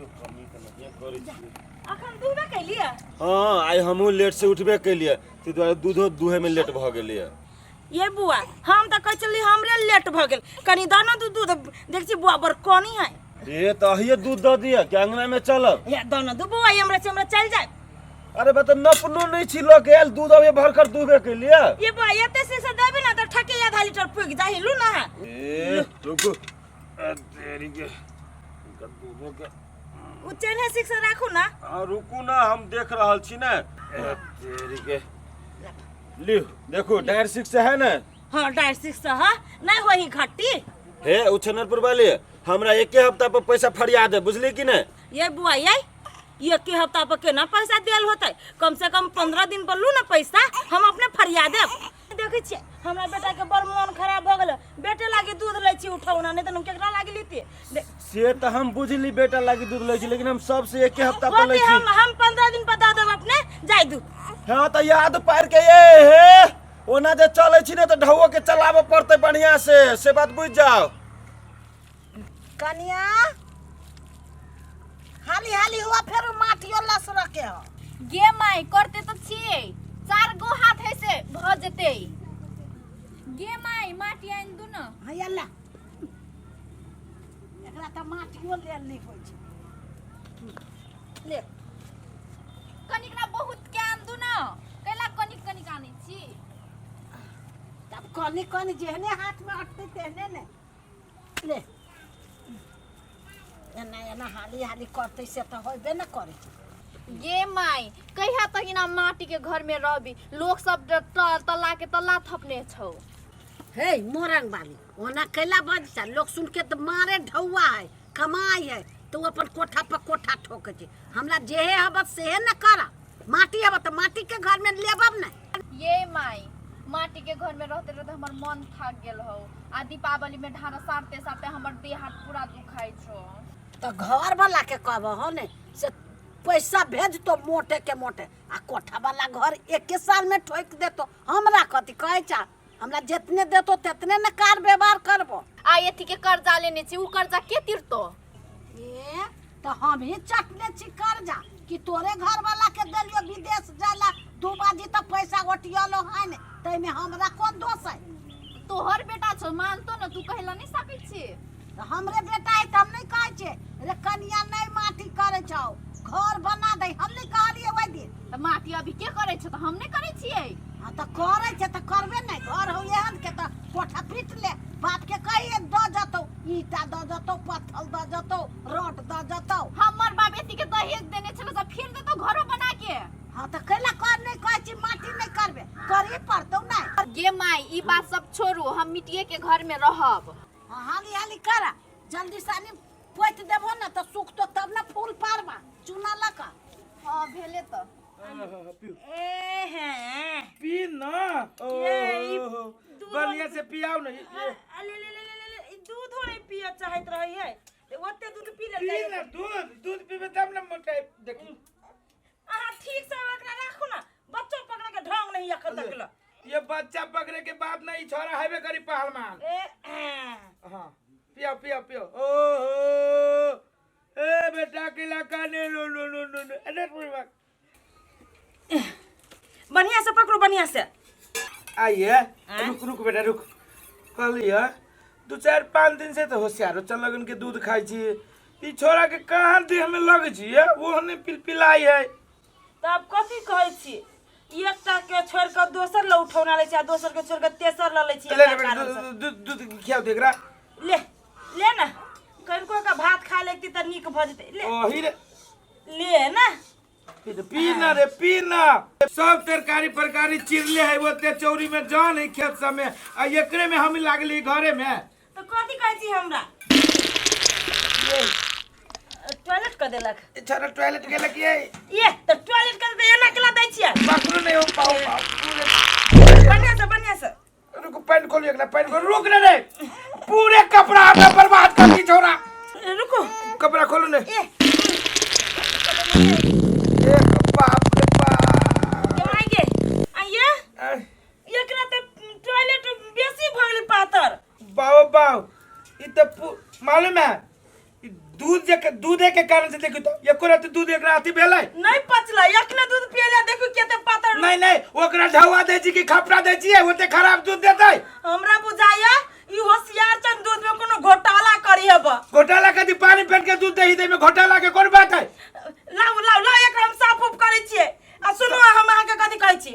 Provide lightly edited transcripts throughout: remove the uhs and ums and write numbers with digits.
देखियौ कमी तऽ नहिए करै छियै। अखन दूहबे कैलियै? हँ, आइ हमहूँ लेट से उठबे केलियै, ताहि दुआरे दूधो दूहे में लेट भऽ गेलैए। ये बुआ, हम तऽ कहै छली हमरे लेट भऽ गेल, कनि दऽ ने दूध। दूध देख छी बुआ, बड़ कनी है। रे तऽ अहिए दूध दऽ दिअ कि अंगना में चलब? हे दऽ ने दूध बुआ, हमरा से हमरा चलि जाए। अरे बा तऽ नपनो नहि छी लऽ के आयल दूध, अभी भरकर दूहबे केलियै। ये बुआ, एते से देबी ने तऽ ठके आधा लीटर पुगि जाइ लू ना। ए रुकू, देरी के इनका दूधो के उ चेन्हे सीख से राखू ना। हाँ रुकू ना, हम देख रहल छी ने। ए, देरी के लिउ देखू, डायर सिक्स से है ने? हाँ, डायर सिक्स से है, नहीं होही घट्टी। हे उछनरपुर वाली, हमरा एके हफ्ता पर पैसा फरिया दे, बुझली कि नहीं? ये बुआ, ये एक हफ्ता पर केना पैसा देल होते? कम से कम 15 दिन पर लू ना पैसा, हम अपने फरिया देब। देखै छियै, हमरा बेटा के बड़ मोन खराब भऽ गेल, बेटे लागी दूध लै छी उठौना, नहीं तऽ हम केकरा लागी लेती? से तऽ हम बुझली बेटा लागी दूध लै छी, लेकिन हम सबसे एके हफ्ता पर लै छी। हम 15 दिन पर दऽ देब, अपने जाय दू। हाँ तऽ याद पार के ये हे ओना जे चलै छी ने तऽ ढौओ के चलाबऽ पड़तै बढ़िया से बात बुझि जाओ। कनिया, हाली हाली हुआ, फेर माटियो लसर के हो। गे माय, करते तऽ छियै, चार गो हाथ है से भऽ जेतै। गे माय, माटी आनि दू न। हैया ला, एकरा तऽ माटियो लेल नहि होइ छै, ले। कनिक ना बहुत के आन दू न, कैला कनिक कनिक आनै छी? तब कनि कनि जेहने हाथमे अटतै तेहने ने। ले, एना एना हाली हाली करतै से तऽ होबे ने करै छै। गे माय, कहिया तहिना माटी के घर में रहबी? लोग सब तल्ला के तल्ला थपने छौ। हे मोरंग वाली, ओना कैला बजता? लोग सुन के तऽ मारे ढौआ है, कमाई है तऽ ओ अपन कोठा पर कोठा ठोकै छै। हमरा जेहे हबत सेहे ने करब, माटी हबत तऽ माटी के घर में लेबब ने। ये माई, माटी के घर में रहते रहते हमर मन थाक गेल हो, आ दीपावली में ढारा सारते सारते हमर देह हाथ पूरा दुखाई छो। तऽ घर वाला के कहब हो ने से पैसा भेज तो मोटे के मोटे आ कोठा वाला घर एके साल में ठोक देतो। हमरा कथी कहै छा? हमरा जितने देतो तेतने ने कार व्यवहार करबो। आ एथी के कर्जा लेने छी, उ कर्जा के तीरतो? ए तऽ हम ही चटने छी कर्जा कि तोरे घर वाला के देलियो विदेश जाला दू बाजी तऽ पैसा ओटियलो है ने, ताहिमे हमरा कोन दोष है? तोहर बेटा छौ, मानतो न, तू कहला नहीं सकै छी। तऽ हमरे बेटा है तऽ हम नहि कहै छियै रे कनिया नहि माटी करै छौ, घर बना दे, हम नहि कहलियै ओहि दिन? तऽ माटी अभी के करै छौ? तऽ हम नहि करै छियै। हाँ तऽ करै छै तऽ करबे नहि, घर हो एहन के तऽ कोठा पीट ले, बाप के कहिए दऽ जतौ, ईटा दऽ जतौ, पत्थल दऽ जतौ, रड दऽ जतौ। हमर बाप एती के दहेज देने छलै, से फिर देतौ घरो बना के। हाँ तऽ कैला कर नहि कहै छी माटी नहि करबे, करही पड़तौ नहि। गे माय, ई बात सब छोड़ू, हम मिट्टिए के घर में रहब। हाँ, हाली हाली कर, जल्दी सानी पोति देबो ने तऽ सुखतो, तब ने फूल पारबा चूना लऽ कऽ। हाँ भेले तऽ। ए हैं पी ना। ये, ई ओ दूध बढ़िया से पियाओ ना। आ, ले ले ले ले ले ले, ई दूधो नहीं पिय चाहत रही है, ओते दूध पी पी ले। ना दूध, दूध पीबे तब ना मोटाई देखी। अहाँ ठीक से ओकरा राखू ना, बच्चो पकड़े के ढंग नहीं अखन तक ल। ये बच्चा पकड़े के बाद ना, ई छोरा हेबे करी पहलवान। ए हैं। हाँ पियो पियो पियो। ओहो ए बेटा के लका ने लो लो लो लो लो, अरे कोई बात। बढ़िया से पकड़ू, बढ़िया से। आइए। रुक रुक बेटा रुक, कहलिए दू चार पाँच दिन से तो होशियारो चल लगन के दूध खाई छी, ई छोरा के कहाँ देह में लग छी वो हने पिलपिलाई है। तब कथी कहै छी? एकटा के छोड़ के दोसर ल उठौना लै छी आ दोसर के छोड़ के तेसर ल लै छी। ले ले एकरा बेटा कारण से। दूध दूध खियाओ दे एकरा। ले ले ना, कनिको के भात खा लेती तऽ नीक भऽ जेतै। ले। ओही रे। ले ना। पी पी ना रे, पी ना। सब तरकारी परकारी चिरले है, ओते चौरी में जान है खेत सब में, आ एकरे में हम लागली घरे में। तऽ कथी कहै छी हमरा? टॉयलेट कऽ देलक। छोरा टॉयलेट गेलक ये। ये तऽ टॉयलेट कऽ देतै, एना केला दै छियै? पकड़ू नहीं हो पाओ पाओ। बढ़िया से, बढ़िया से। रुक, पैंट खोलो एकरा, पैंट खोलो। रुक रे रे, पूरे कपड़ा हमरा बर्बाद कर दी छोरा। रुको। कपड़ा खोलो ने। ए एक बाप रे बाप। के माय गे, आइए। आह, एकरा तऽ टॉयलेट बेसी भऽ गेलै पातर। बाओ बाओ, ई तऽ मालूम है ई दूध जे दूधे के कारण से देखियो तो एको रात दूध एकरा अथी भेलै। नहीं पचलै, अखने दूध पियले, देखू केते पातर। नहीं नहीं, ओकरा ढौआ दै छी कि खपरा दै छियै, ओते खराब दूध देतै। हमरा बुझाइया ई होशियार चंद दूध में कोनो घोटाला करी हब। घोटाला कथी? पानी फेंट के दूध दही दै में घोटाला के कोन बात है? लाउ लाउ लाउ, एकरा हम साफ उफ करै छियै। आ सुनू, हम अहाँके कथी कहै छी,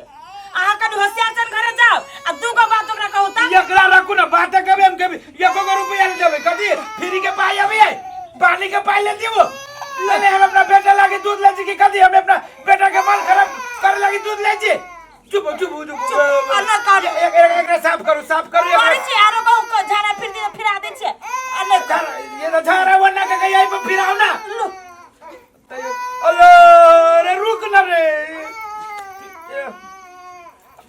अहाँ कनि होशियार चंद घरे जाउ आ दूगो बात ओकरा कहू त। एकरा रखू ना, बात कभी हम कभी एको गो रुपया नहीं देबै। कथी फ्री के पाई अभी है? पानी के पाई ले देबो नहीं। नहीं, हम अपना बेटा लागे दूध ले छी कि कथी? हम अपना बेटा के मन खराब करे लागी दूध ले छी? चुप चुप चुप। चुप, आ ना करू। एक एक एकरा साफ करू, साफ करू एकरा। करै छी, आरो कहू झाड़ा फिर दे, फिरा दै छियै आ नहि करू। ये तो झाड़ा वन्ना के कहीं आई पर फिराओ ना। लू। अरे अरे, रुक ना रे,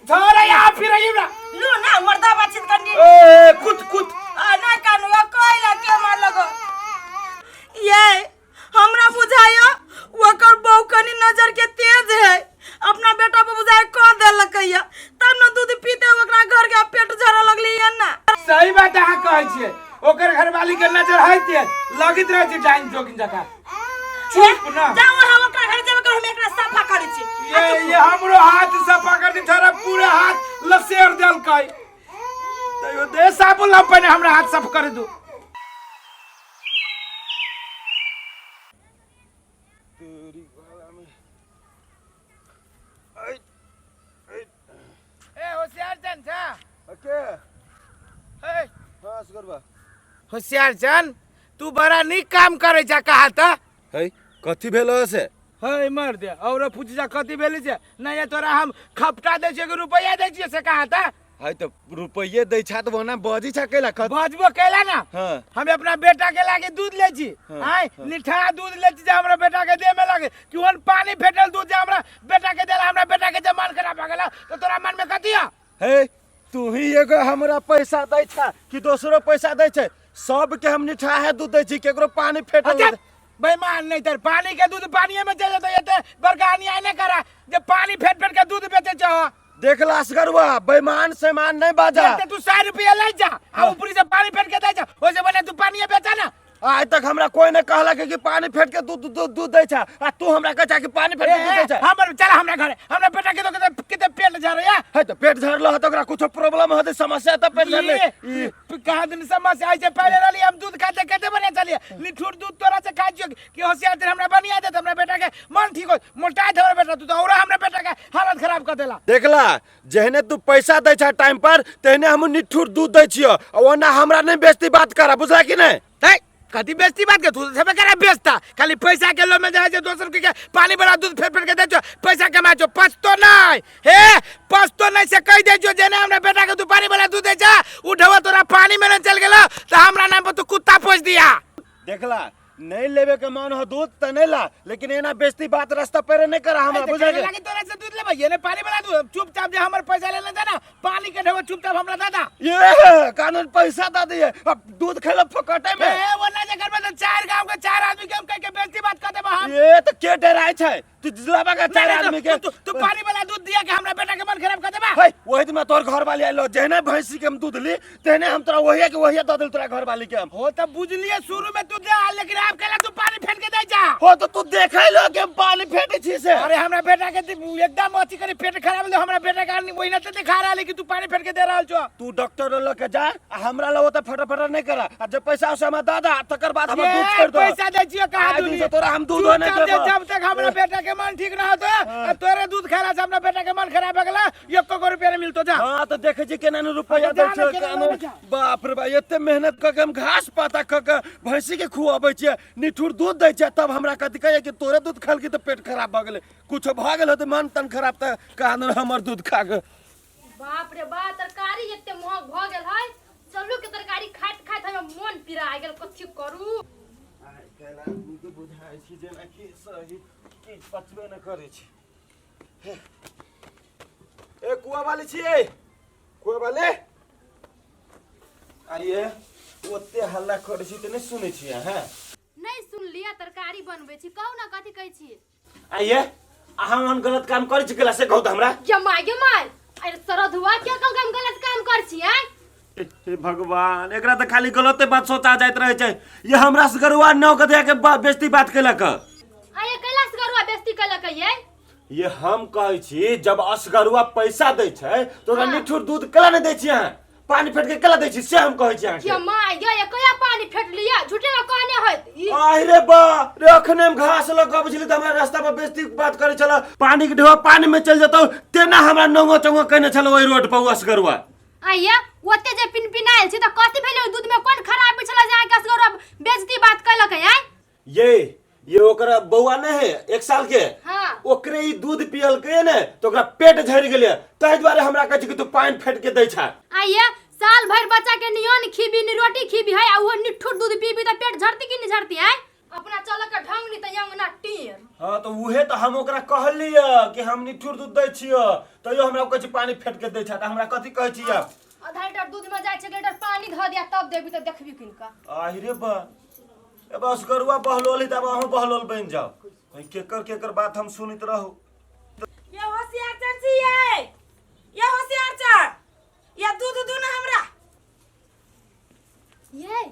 झाड़ा यहाँ फिर आई ना। लू ना, मर्दा बातचीत करनी। ए कुत कुत। आ ना कानू, आ कोइला के मार लगो। ये हमरा बुझाया ओकर बहू कनी नजर के तेज है, अपना बेटा पर बुझाय कह देलक या, तब न दूध पीते ओकरा घर के पेट झरे लगली है ना। सही बात अहाँ कहै छियै, ओकर घरवाली के नजर है तेज, लगैत रहै छै डाइन जोगिन जकाँ। चुप ना। जाओ, हम ओकरा घर जेबे कर, हम एकरा सफा करै छी। ये हमरो हाथ सफा कर दी, थोड़ा पूरा हाथ लसेर देलकै। तैयो दे साबुन ला पहिने, हमरा हाथ साफ कर दू। ए होशियार चन छा। के? ए। हाँ, असगर बा। होशियार चन, तू बड़ा नीक काम करे छा कहा त। है, कथी भेल से? हे मर दे और पूछ जा कथी भेल छै। नहीं तोरा हम खपटा दै छियै कि रुपैया दै छियै से कहा त? है तऽ रुपैये दै छा तऽ ओना बजी छा कैला? बजबो कैला ना। हाँ। हम अपना बेटा के लागे दूध ले छी। हाँ, आय निठा दूध ले छी जे हमरा बेटा के दे में लागे कि ओहन पानी फेटल दूध जे हमरा बेटा के देला, हमरा बेटा के जे मन खराब भऽ गेल तो तोरा मन में कथी है? हे, तू ही एगो हमरा पैसा दै छा कि दोसरो पैसा दै छै? सबके हम निठाहे दूध दै छी, केकरो पानी फेटल। अच्छा बेईमान, नहीं तर पानी के दूध पानिये में चल जेतै, एते बड़का अन्याय नहीं करा जे पानी फेट फेट के दूध बेचे छह। देख ला असगरुआ, बेईमान सेमान नहीं बाजा। ते तू 100 रुपया ले जा आ ऊपरी से पानी फेट के दे जा, ओसे बने तू पानिये बेचा ना। आइ तक हमरा कोई नहीं कहलक कि पानी फेट के दूध दूध दूध दै छा, आ तू हमरा कहै छा कि पानी फेट के दूध दै छा। हमर चल हमरा घरे, हमरा बेटा के तो किते पेट झरे या। है तो पेट झरल ह त ओकरा कुछो प्रॉब्लम होतै, समस्या त पेट झरले। कहाँ दिन समस्या आई से पहले रहली हम दूध खाते केते बने चलिए निठुर दूध तोरा से खाइ छियो कि होशियार तेरे हमरा बनिया देत, हमरा बेटा के मन ठीक हो मोटा दे हमरा बेटा, तू तो और हमरा बेटा के हालत खराब कर देला। देखला, जेहने तू पैसा दै छा टाइम पर तेहने हम निठुर दूध दै छियो, आ ओना हमरा नहीं बेइज्जती बात करा, बुझला कि नहीं? तै कथी बेइज्जती बात के? तू तो छेबे करे बेचता, खाली पैसा के लो में जाय छै, दोसर के पानी बड़ा दूध फेट फेट के दै छो, पैसा कमा छो। पचतो नहीं, हे पचतो नहीं से कह दे छो, जेने हमरा बेटा के तू पानी वाला दूध दे छा, उ ढवा तोरा पानी में नहीं चल गेलो त हमरा नाम पर तू कुत्ता पोस दिया। देखला, नहीं लेवे के मन हो दूध त नहीं ला, लेकिन एना बेइज्जती बात रास्ता पर नहीं करा हमरा, बुझला के लागे तोरा से दूध लेबै, ये ने पानी वाला दूध। चुपचाप जे हमर पैसा लेने जा ना, पानी के ढवा चुपचाप हमरा दादा। ये कानून पैसा दे दिए, अब दूध खेलो फकटे में। ए वो ना जे करबे त चार गांव के चार आदमी के हम कह के बेइज्जती बात कर देबो हम। ये तो के डराय छै तू जिलाबा के चार नहीं, आदमी के? तू पानी वाला दूध दिया के हमरा बेटा के मन खराब कर देबा। है वही दिन तोर घर वाली आइलो, जेहने भैंसी के हम दूध ली तेहने हम तोरा वही के वही दऽ देल तोरा घर वाली के हम। हो त बुझलिए शुरू में तू दे, लेकिन आप कहला तू पानी फेंट के दे जा। हो तो तू देखे लो कि हम पानी फेंटे छी से। अरे हमरा बेटा के एकदम अथी करी पेट खराब हो, हमरा बेटा के आदमी वही ना त दिखा रहल कि तू पानी फेंट के दे रहल छो। तू डॉक्टर लग के जा आ हमरा लग ओते फटाफट नहीं करा, आ जब पैसा उसे हमरा दे दे तकर बाद हमरा दूध छोड़ दो। पैसा दे छियो कहा आइ दिन दूनी? से तोरा हम दूध नहीं चुपचाप दे, देबो। जब तक हमरा बेटा के मन ठीक ना होतो, आ तोरे दूध खेला से हमरा बेटा के मन खराब हो गेला, एको गो रुपया नहीं मिलतो जा। हाँ तो देखे छी केना ने रुपया जा दै ना, छै, केना कानून। ने जा। बाप रे बाप, एते मेहनत कऽ के हम घास पाता कऽ के भैंसी के खुआबै छियै, निठुर दूध दै छियै, तब हमरा कथी कहैया कि तोरे दूध खेलकी तऽ पेट खराब भऽ गेलै, कुछो भऽ गेल होतै मन तन खराब तऽ कानून हमर दूध खा के। बाप रे बा, तरकारी एते महग भऽ गेल है, चलू के तरकारी खाइत खाइत हमरा मोन पीरा गेल, कथी करू? आइ काल्हि आदमीके बुझाइ छै जेनाकि सही चीज पचबे नहि करै छै। ए कुआ वाली छियै, कुआ वाले आइए, ओते हल्ला करै छी तऽ नहि सुनै छियै अहाँ? नहीं सुन लिया, तरकारी बनबै छी, कहू ना कथी कहै छी? आइए, अहाँ ओहन गलत काम करै छी केला से कहू तऽ हमरा। गे माय गे माय, अरे सरधुआ के कल हम गलत काम कर छी? आय हे भगवान, एकरा तऽ खाली गलते बात सोचा जाइत रहै छै। ये हमरा से गरुआ नौ गधिया के बेइज्जती बात केलक। आ ये कैलाश गरुआ बेइज्जती केलक ये? ये हम कहै छी जब असगरुआ पैसा दै छै तऽ ओकरा निठुर दूध केला नहि दै छी अहाँ, पानि फेट के केला दै छी, से हम कहै छी अहाँके। ये माय ये, ये कया पानी फेट लिया? झूठे का कहने होत ई। आहि रे बा रे, अखने हम घास लग के बुझली तऽ हमरा रास्ता पर बेइज्जती बात करै छल। पानी के ढेवा पानी में चलि जेतौ तेना हमरा नंगो चंगो कहने छल ओहि रोड पर ओ असगरुआ। आइया ओते जे पिनपिनायल छी तऽ कथी भेलै? ओहि दूध में कोन खराबी छलै जे अहाँके असगरुआ बेइज्जती बात केलक है आइ? ये ओकरा बौआ नहीं है 1 साल के? हाँ। ओकरे ई दूध पियलकै ने तो ओकरा पेट झड़ि गेलै, ताहि दुआरे हमरा कहै छै कि तू पानि फेट के दै छै। आइया साल भरि बच्चा के नियन खीबी नि रोटी खीबी है आ उहो निठुर दूध पीबी तऽ पेट झड़ती कि नहीं झड़ती है? अपना चल के ढंग नि तऽ अंगना टेर। हाँ तो उहे तो हम ओकरा कहलियै कि हम निठुर दूध दै छियै, तैयो हमरा कहै छै पानि फेट के दै छै, तऽ हमरा कथी कहै छियै? आधा लीटर दूध में जाइ छै 1 लीटर पानी धऽ दिया तब देबी तऽ देखबी किनका। आहि रे बा, ए बस गरुआ बहलोल ही तब अहूँ बहलोल बनि जाओ। कहीं केकर केकर बात हम सुनैत रहू। ये होशियार चाची, ये होशियार चा, ये दूध दू ना हमरा। ये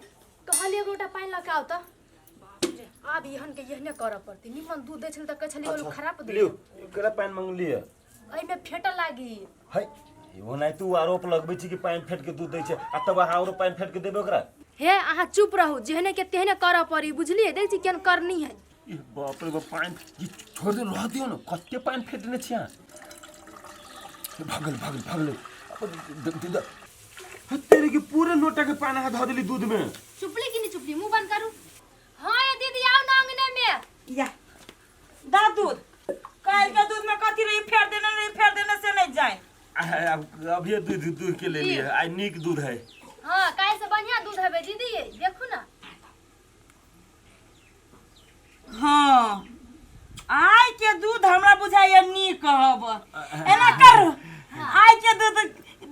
कहलिए एगो लोटा पानि लऽ के आउ तऽ। बाप रे, आब एहन के एहने करऽ पड़तै। निमन दूध दै छलै तऽ कहै छलियै ओ खराब दै। लियौ, केकरा पानि मंगलियै? एहिमे फेटऽ लागी। है ओनाहि तू आरोप लगबै छी कि पानि फेट के दूध दै छै आ तब अहाँ आरो पानि फेट के देबै ओकरा। हे अहाँ चुप रहू, जेहने के तेहने करऽ पड़ी, बुझलियै? देखै छी केहन करनी है। ई बाप रे बाप, पानि ई छोड़ दियौ, रह दियौ ने, कते पानि फेटने छी अहाँ। भगल भगल भगल तेरे के पूरे लोटा के पानि अहाँ धऽ देली दूध में। चुपली कि नहीं चुपली? मुंह बंद करू। हाँ ये दीदी आओ ना अंगने में। या दा दूध। काल के दूध में कथी रही फेर देने नहीं फेर देने से नहीं जाए। अभी दूध दूध के ले लिए, आई नीक दूध है। हाँ काल से बढ़िया दूध है दीदी, देखू ना। हाँ आइ के दूध हमरा बुझाइए नीक हब। एना करू, आइ के दूध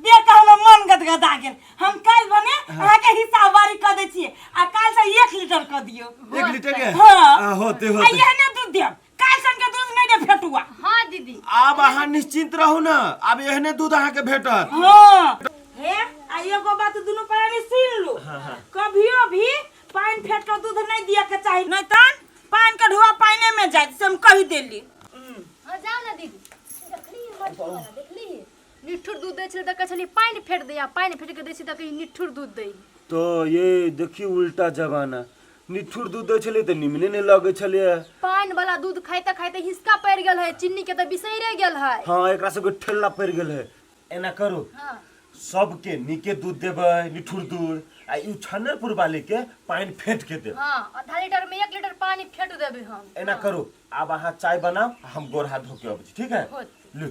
देख के हमर मन गदगदा गेल। हम काल्हि बने अहाँके हिसाब बारी कऽ दै छियै आ काल्हि से 1 लीटर कऽ दियौ। 1 लीटर के? हाँ। आ, होते, आ होते। एहने दूध देब, काल्हि सन के दूध नहि देब फेटुआ। हाँ दीदी। आब अहाँ निश्चिंत रहू ना, आब एहने दूध अहाँके भेटत। हाँ हे, आ एगो बात दुनू प्राणी सुनि लू, कभियो भी पानि फेट के दूध नहीं दिया के चाही, नहीं तन पानि के ढोआ पानिए में जाए, से हम कहि देली। हाँ जाओ ना दीदी। देखली मर देखली निठुर दूध दै छलै तऽ कहै छलै पानि फेट दै, आ पानि फेट के दै छी तऽ कही निठुर दूध दै। तो ये देखी उल्टा जमाना, निठुर दूध दै छलै तऽ निमने नहि लगै छलै। पानि वाला दूध खाइते खाइते हिसका पड़ि गेल है, चीनी के तऽ बिसैरे गेल है। हाँ एकरा सबके ठेला पड़ि गेल है। एना करू, हाँ। सबके नीके दूध देबै, निठुर दूध, आ ई छन्नरपुर वाली के पानि फेट के देब। हाँ आधा लीटर में 1 लीटर पानी फेट देबै हम। एना करू, आब अहाँ चाय बनाउ, हम गोर हाथ धो के अबै छी, ठीक है? होत। लू।